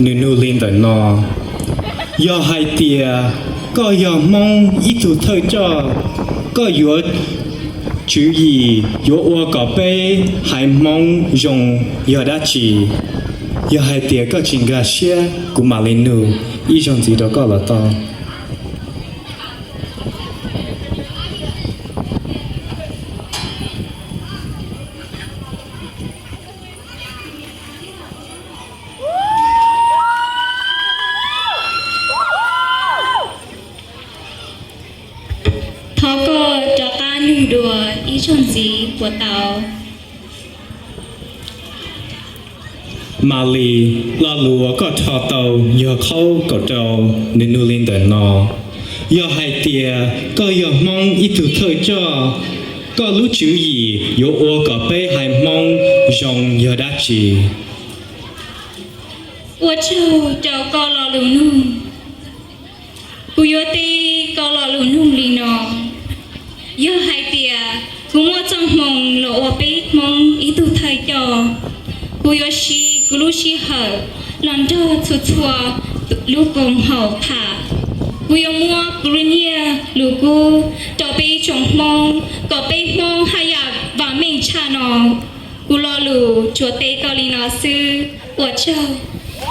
Nws nug li ntawm no: Yog hais tias koj yog Hmoob ib tug thawj coj, koj yuav tswv yim yuav ua kom peb haiv Hmoob zoo yog dab tsi? Yog hais tias koj tsis nkag siab, kuv mam li nug ib zaug ntxiv rau koj los tau. Thov koj rov qab nug dua ib zaug ntxiv puas tau? Mam li, lo lus uas koj rho tau yog qhov kaum rau, nws nug li ntawm no: Yog hais tias koj yog Hmoob ib tug thawj coj, koj lub tswv yim yuav ua kom peb haiv Hmoob zoo yog dab tsi? Ua tsaug rau koj lo lus nug. Kuv yuav teb koj lo lus nug li no: Yog hais tias kuv muaj txoj hmoo los ua peb Hmoob ib tug thawj coj, kuv yuav siv kuv lub sij hawm los nrog txhua txhua lub koom haum tham. Kuv yuav muab kuv lub nyiaj lus kub rau peb tsoom Hmoob kom peb Hmoob haj yam vam meej tshaj no. Kuv lo lus tsuas teb koj li no xwb, ua tsaug.